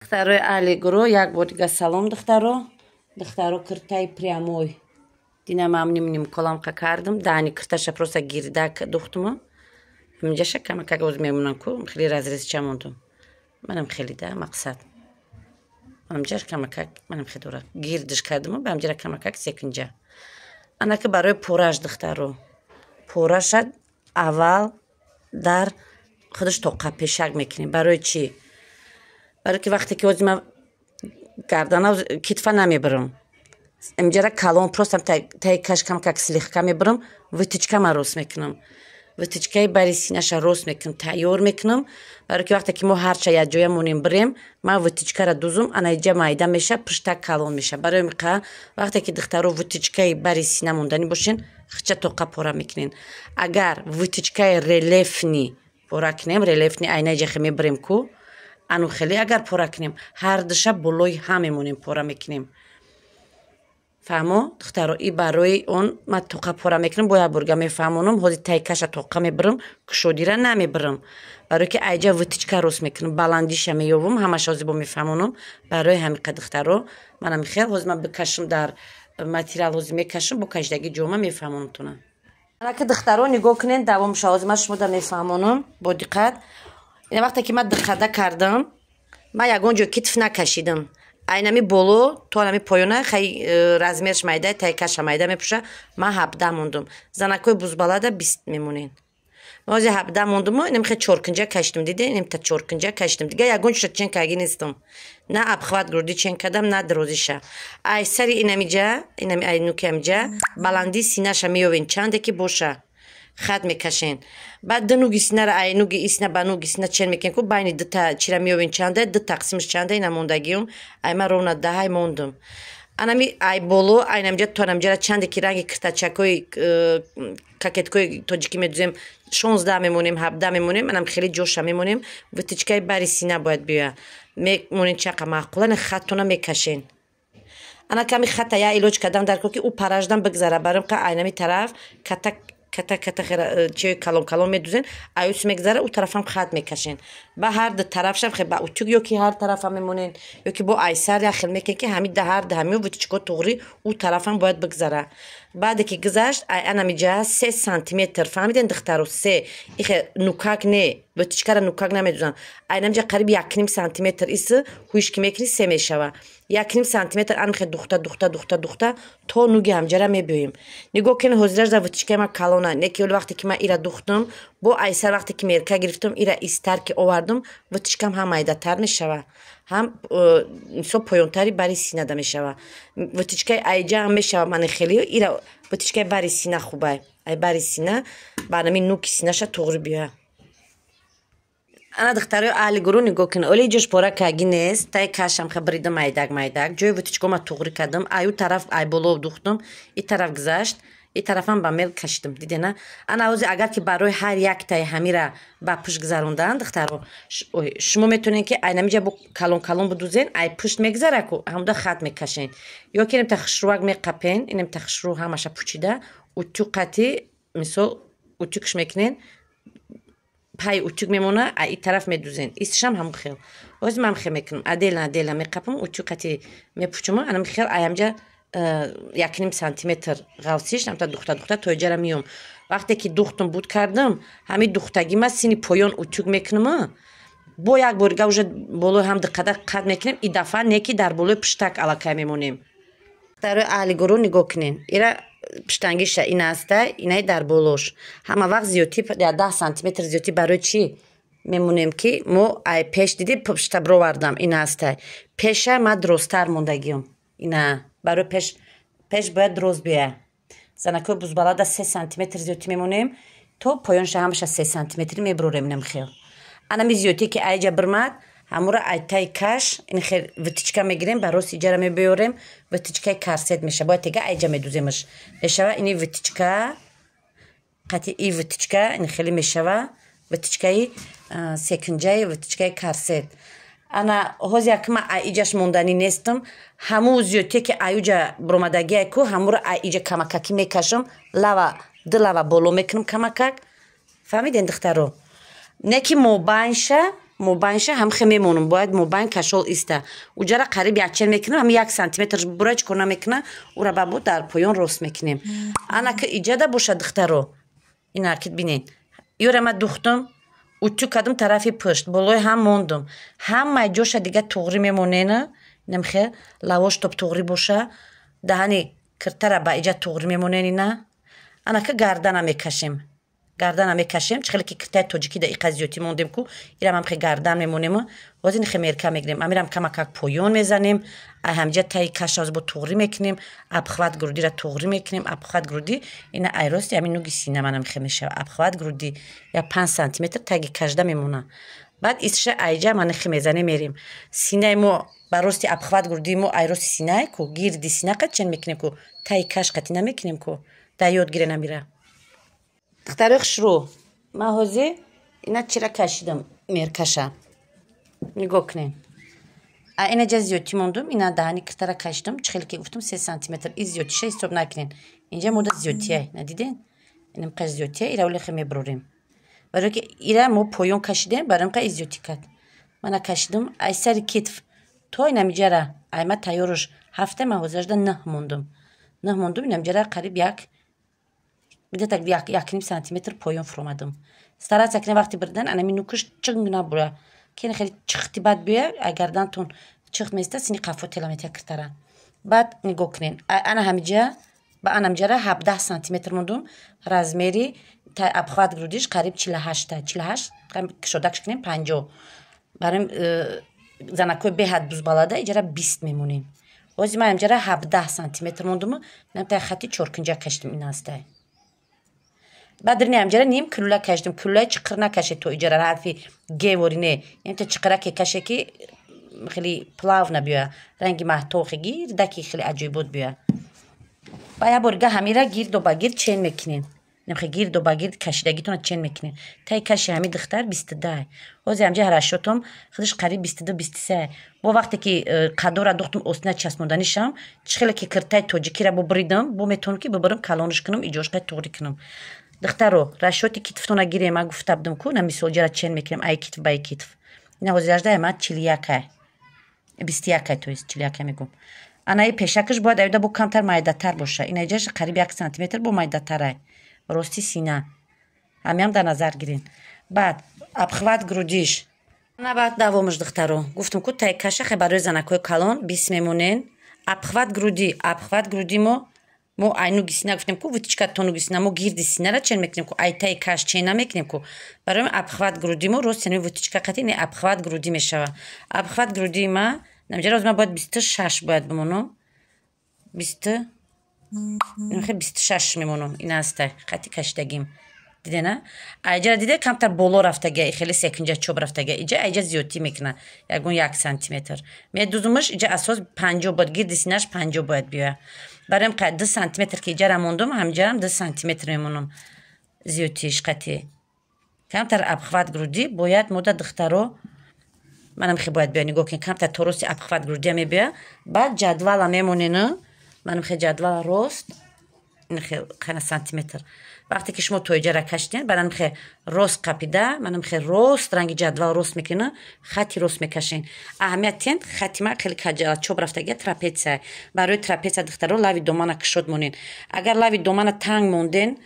Духтарои аҳли гурӯҳ, як бор дига салом, духтаро. Духтаро, киртаи прямой динам ам ним коламқа кардам. Даҳни кирташа просто гирдак духтума. Ҳаминҷаша камакак оз мемонам ку, хеле разрезча мондум. Манам хеле да мақсад. Ҳаминҷаш камакак манам хеле дора. Гирдиш кардаму ба ҳаминҷара камакак секинҷа. Анаки барои пораш, духтаро. Пораша аввал дар худаш тоқа пешак мекунем. Барои чӣ? Барои ки вақте ки ҳозир ман гардана китфа намебарам, инҷара калон просто таи каш камакак слегка мебарам, вытачка ман рост мекунам, вытачкаи бари синаша рост мекунам, тайёр мекунам. Барои ки вақте ки мо ҳарча якҷоя монем бирем, ман вытачкара дузум, ана иҷа майда меша, пуштак калон меша. Барои миқа вақте ки, духтаро, вытачкаи бари сина монданӣ бошен, хича тоқа пора мекунен. Агар вытачкаи рельефный пора кунем, рельефный айна иҷа мебарем ку, ану хеле агар пора кунем, ҳар душа болои ҳам мемонем, пора мекунем. Фаҳмо, духтаро? И барои он ман тоқа пора мекунам. Бо як бурга мефаҳмонам. Ҳозир тайкаша тоқа мебарам, кушодира намебарам, барое ки айҷа вытачка рост мекунам, баландиша меёвам. Ҳамаша ҳозир бо мефаҳмонам. Барои ҳамиқа, духтаро, манам хел ҳозир ман бикашам дар материал, ҳозир мекашам, бо кашидаги ҷома мефаҳмонамтона. Анаки, духтаро, нигоҳ кунед, давомша ҳозир ман шумода мефаҳмонам бо диққат. Ина вақте ки ман диққата кардам, ман ягон ҷо китф накашидам. Айнами боло то анами поёна хай размерш майда, тайкаша майда мепӯша. Ман 17 мондум, занакҳои бузбалада 20 мемонен. Ман ҳозир 17 мондуму инам хе чоркунҷа кашидам. Диде, инамта чоркунҷа кашидам, дига ягон чиша чен карги нестам. На обхват груди чен кардам, на дарозиша. Ай сари инамиҷа, инами ай нуки амиҷа баландии синаша меёвен, чанде ки боша, хат мекашен. Баъд ду нуги синара, ай нуги исна ба нуги сина чен мекунем ку, байни дута чира меёвен, чанда, ду тақсимш чанда. Ина мондагиум ай ман ровно 10-ҳай мондум. Анами ай боло айнамҷа то анамҷара чанде ки ранги киртачакҳои кокеткои тоҷикӣ медузем, 16 мемонем, 17 мемонем, анам хеле ҷоша мемонем. Вытачкаи бари сина бояд биёя, мемонем чақа маъқула, хаттона мекашен. Ана ками хатта я илоҷ кардам дар ко, ки ӯ параждан бигзара. Баром ка айнами тараф ката ката ката чиёи калон калон медузен, аюс мегзара, ӯ тарафам хат мекашен. Ба ҳар ду тарафшам хе ба утюг ё ки ҳар тарафам мемонен, ё ки бо айсар як хел мекунен, ки ҳами да ҳар ду ҳами вытачко туғри ӯ тарафам бояд бигзара. Баъде ки гузашт, ай анамиҷа 3 сантиметр. Фаҳмиден, духтаро? Се ихе нукак не, вытачкара нукак намедузан. Айнамиҷа қариб 1,5 сантиметр ис ҳуиш ки мекунӣ, се мешава. 1,5 сантиметр анмихе духта, духта, духта, духта то нуги ҳамҷара мебиёем. Нигоҳ кунед, ҳозираш дар вытачкаи ман калона не, ки оли вақте ки ман ира духтум, бо айсар вақте ки мерка гирифтум, ира истар ки овардум, вытачкам ҳам майдатар мешава, ҳам мисол поёнтари бари синада мешава. Вытачкаи айҷа ҳам мешава. Мани хеле ира вытачкаи бари сина хубай, ай бари сина ба нами нуки синаша туғри биёя. Ана, духтарои аҳли гурӯҳ, нигоҳ кунед, оли ҷош пора каги нест. Тай кашам ха бридам, майдак майдак ҷои вытачкома туғри кардам. Аю тараф ай боло духтум, и тараф гузашт, и тарафам ба мел кашидам. Дидена? Ана ҳозир агар ки барои ҳар яктаи ҳамира ба пушт гузарондан, духтаро, шумо метавонед, ки айнамиҷа бо калон калон будузен, ай пушт мегузара ку, ҳамуда хат мекашен, ё ки инамта хушрӯвак меқапен, инамта хушрӯ ҳамаша пучида, утюг қати, мисол, утюгш мекунен, пай утюг мемона, а и тараф медузен. Истишам ҳамун хел. Ҳозир ман хел мекунам, отдельно отдельно меқапам, утюг қати мепучуму анам хел аямҷа 1,5 сантиметр ғавсиш амта духта духта то иҷара миём. Вақте ки духтум, буд кардам, ҳамин духтагима сини поён утюг мекунам, бо як борига уже болои ҳам диққата қат мекунем. И дафъа не ки дар болои пуштак аллакай мемонем. Духтарои аҳли гурӯҳ, нигоҳ кунен, ира пуштангиша ина аста, инаи дар болош ҳама вақт зиёдтӣ 10 сантиметр зиёдтӣ. Барои чӣ мемонем? Ки мо ай пеш диди пушта бировардам, ина аста, пеша ма дуросттар мондагиём. Ина барои пеш, пеш бояд дроз биёя. Занакҳои бузбалада 3 сантиметр зиёдтӣ мемонем, то поёнша ҳамаша 3 сантиметрӣ мебурорем. Инам хел анами зиёдтӣ ки айҷа бирмад, ҳамура ай таи каш ин хел вытачка мегирем, ба рост иҷара мебиёрем. Вытачкаи корсет меша, бояд тега айҷа медуземаш, мешава ини вытачка қати и вытачка, ин хеле мешава вытачкаи секинҷаи, вытачкаи корсет. Ана ҳозир якма ай иҷаш монданӣ нестам. Ҳамун зиёдтие ки аюҷа буромадагиай ку, ҳамура ай иҷа камакакӣ мекашам, лава ду лава боло мекунам камакак. Фаҳмиден, духтаро? Не ки мобайнша. Мобайнша ҳамхе мемонам, бояд мобайн кашол иста. Уҷара қариб якчен мекунам, ҳами 1 сантиметр бура чӣ кор намекуна, ура бабо дар поён рост мекунем. Анака иҷада боша, духтаро. Ина ки бинед. Ёра ма духтум, утюг кардум тарафи пушт, болои ҳам мондум. Ҳамаи ҷоша дига туғрӣ мемонена, намхе лавош топ туғрӣ боша, даҳани киртара ба иҷа туғрӣ мемонен ина. Анака гардана мекашем. Гардана мекашем, чӣ хеле ки киртаи тоҷикӣ да иқа зиёдтӣ мондем ку, ирам ҳам хе гардан мемонем. Ҳозир хе мерка мегирем. Амирам камакак поён мезанем. Ай ҳамҷа таи каша бо туғрӣ мекунем, обхват груди ра туғрӣ мекунем, обхват груди ина ай рости ҳамин нуги сина манам хе мешава. Обхват груди я 5 сантиметр таги кажда мемона. Баъд исша айҷа мана хе мезанем мерем. Синаи мо ба рости обхват груди мо ай рости синае ку, гирди сина қад чен мекунем ку, таи каш қатӣ намекунем ку. Да ёд гирен амира. Духтарои хушрӯ, ман ҳозир ина чира кашидам меркаша. Нигоҳ кунед. А ина ҷа зиёдтӣ мондум, ина даҳани киртара кашидам, чӣ хеле ки гуфтум 3 сантиметр. И зиёдтиша ҳисоб накунед. Инҷа мода зиёдтия, надиден? Инам қаш зиёдтия, ира оле хе мебурорем. Барои ки ира мо поён кашидем, барои ка и зиёдтӣ кард. Мана кашидам, ай сари китф то инамиҷара, ай ма тайёруш 7 ма ҳозирашда 9 мондум. 9 мондум, инамиҷара қариб як где-то 1,5 сантиметр поён фуромадам. Стараться кунед вақти бирдан анами нукаш чинг набура. Кен хеле чихти бад биёя, агардантон чихт места сини қафо тела метия киртара. Баъд нигоҳ кунед. Ана ҳамиҷа ба анамҷара 17 сантиметр мондум. Размери обхват грудиш қариб 48 та. 48 кушодакш кунем 50. Барои занакҳои беҳад бузбалада иҷара 20 мемонем. Ҳозир ман ҳамҷара 17 сантиметр мондум. Намтай хати чоркунҷа кашидим ин ҳастай. Баъд рини ҳамҷара ним кулула кашидим. Кулулаи чиқир накашед то иҷара ҳарфи г вори не. Яъне чиқира ке каше ки хеле плавно биёя. Ранги маҳтоқи гирдаки хеле аҷоибот биёя. Ба як бор га ҳамира гирду ба гирд чен мекунем. Намхе гирду ба гирд кашидагитона чен мекунем. Таи каши ҳами духтар 22. Ҳозир ҳамҷа ҳарашотом худаш қариб 22 23. Бо вақте ки қадора духтум остина часпонданишам, чӣ хеле ки киртаи тоҷикира бубридам, бо метавонам ки бибарам калониш кунам, иҷошқай туғрӣ кунам. Духтаро, расчёти китфтона гирем, ман гуфта будам ку, на мисол ҷара чен мекунем ай китф ба ай китф. Ина ҳозир аждаи ман 41, 21, то есть 41 мегӯм. Анаи пешакаш бояд аюда бо камтар майдатар боша. Ина иҷаш қариб 1 сантиметр бо майдатарай. Рости сина. Ҳамиам дар назар гирен. Баъд обхват грудиш. Ана баъд давомаш, духтаро. Гуфтам ку тай каша хе барои занакҳои калон 20 мемонен. Обхват груди, обхват груди мо айнуги сина гуфтем ку, вытачка то нуги сина, мо гирди синара чен мекунем ку, ай таи каш чен намекунем ку. Барои обхват груди мо рост яъне вытачка қати не обхват груди мешава. Обхват груди ма намҷара ҳозир ман бояд 26 бояд бимонам. 20 намхе 26 мемонам. Ина ҳастай хати кашидагим. Дидена? Айҷара диде камтар боло рафтага, хеле секинҷа чоп рафтага. Иҷа айҷа зиёдтӣ мекуна. Ягон 1 сантиметр. Медузумаш иҷа асос 50 бояд, гирди синаш 50 бояд биёя. Барои 2 сантиметр ки иҷара мондум, ҳамҷарам 2 сантиметр мемонам. Зиёдтиш қати. Камтар обхват груди бояд мода, духтаро, манам хе бояд биё, нигоҳ кунед, камтар то рости обхват грудия мебиёя. Баъд ҷадвала мемонена, манам хе ҷадвала рост хе қана сантиметр. Вақте ки шумо тоиҷара кашиден, баъдан хе рост қапида, манам хе рост ранги ҷадвал рост мекунена, хати рост мекашен. Аҳамият тен, хати ма хеле чоп рафтагия трапеция. Барои трапеция, духтаро, лави домана кушод монен. Агар лави домана танг монден,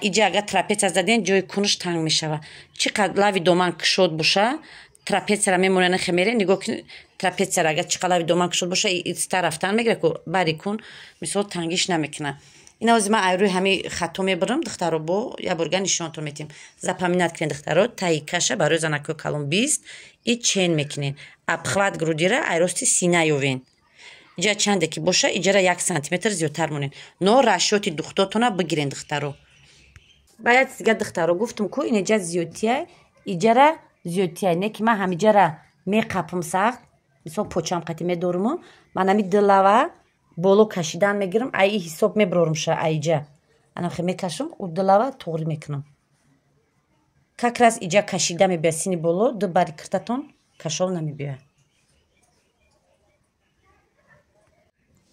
иҷа агар трапеция заден, ҷои кунуш танг мешава. Чӣ қадр лави доман кушод боша, трапецияра мемонена хе мере, нигоҳ кунед, трапецияра агар чӣ қадр лави доман кушод боша, иста рафтан мегира ку бари кун, мисол тангиш намекуна. Ина ҳозир ман ай рӯи ҳами хато мебарам, духтаро, бо як борга нишонатон метиҳем. Запоминать кунед, духтаро, таи каша барои занакҳои калон 20 и чен мекунед. Обхват грудира ай рости сина ёвен. Иҷа чанде ки боша, иҷара 1 сантиметр зиёдтар монед. Но расчёти духтотона бигирен, духтаро. Ба як чиз дига, духтаро, гуфтам ку ин иҷа зиёдтия, иҷара зиёдтия. Не ки ман ҳамиҷара меқапам сахт, мисол почам қати медоруму, ман ҳами дилава боло кашидан мегирам, ай ҳисоб мебарорам ша айҷа. Анам хе мекашам, у дилава туғрӣ мекунам. Как раз иҷа кашида мебиёяд сини боло, ду бари киртатон кашол намебиёяд.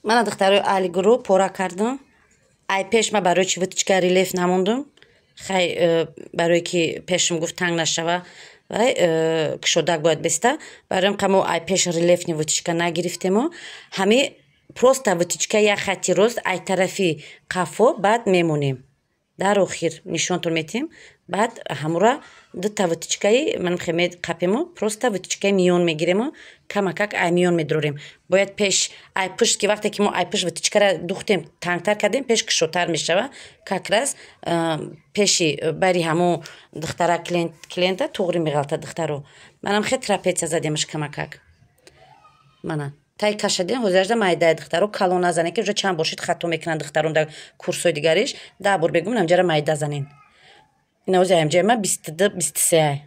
Мана, духтарои аҳли гурӯҳ, пора кардам. Ай пеш ма барои чи вытачка релеф намондум? Хай, барое ки пешам гуфт танг нашава. Вай кушодак бояд беста. Барои ҳам мо ай пеш рельефный вытачка нагирифтему, ҳами просто вытачка як хатти рост ай тарафи қафо баъд мемонем. Дар охир нишонтон метиҳем. Баъд ҳамура дута вытачкаи манхе қапему, просто вытачкаи миён мегирему, камакак ай миён медурорем. Бояд пеш ай пушт ки, вақте ки мо ай пушт вытачкара духтем, тангтар кардем, пеш кушодтар мешава. Как раз пеши бари ҳамун духтара, клиента туғри меғалта. Духтаро, манам хе трапеция задемаш камакак. Мана тай кашадем. Ҳозиражда майдаи, духтаро, калон назанем, ки уже чанд бор шид, хато мекунанд духтарон дар курсҳои дигариш. 10 бор бегум, намҷара майда занен. Инаози ҳамҷаи ма 22, 23.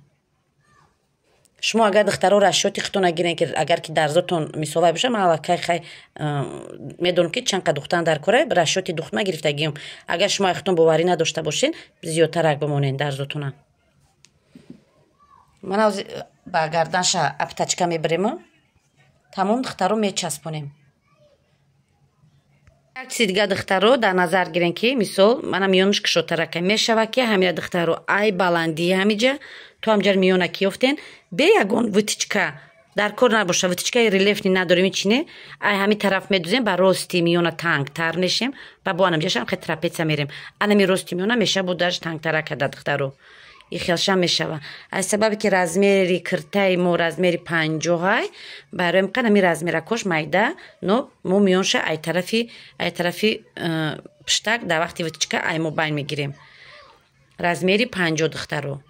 Шумо агар, духтаро, расчёти худтон нагирен, ки агар ки дарзотон мисолай боша, ман аллакай хай медонам, ки чанд қа духтан дар кора, расчёти духтма гирифтагиам. Агар шумо худтон боварӣ надошта бошен, зиёдтарак бимонен дарзотона. Ман ба гарданша обтачка мебарему, тамом, духтаро, мечаспонем. Як чизи дига, духтаро, дар назар гирем, ки мисол мана миёнаш кушодтарака мешава, ки ҳамина, духтаро, ай баландии ҳамиҷа то ҳамҷар миёна ки ёфтен, бе ягон вытачка дар кор набоша, вытачкаи рельефный надорем, ичине ай ҳами тараф медузем, ба рости миёна тангтар мешем ба бо анамҷашам хе трапеция мерем. Анами рости миёна меша будаш тангтара када, духтаро, ихелшам мешава. Аз сабабе ки размери киртаи мо размери 50-ай, барои ҳами размеракош майда, но мо миёнша ай тарафи пуштак дар вақти вытачка ай мобайн мегирем. Размери 50, духтаро.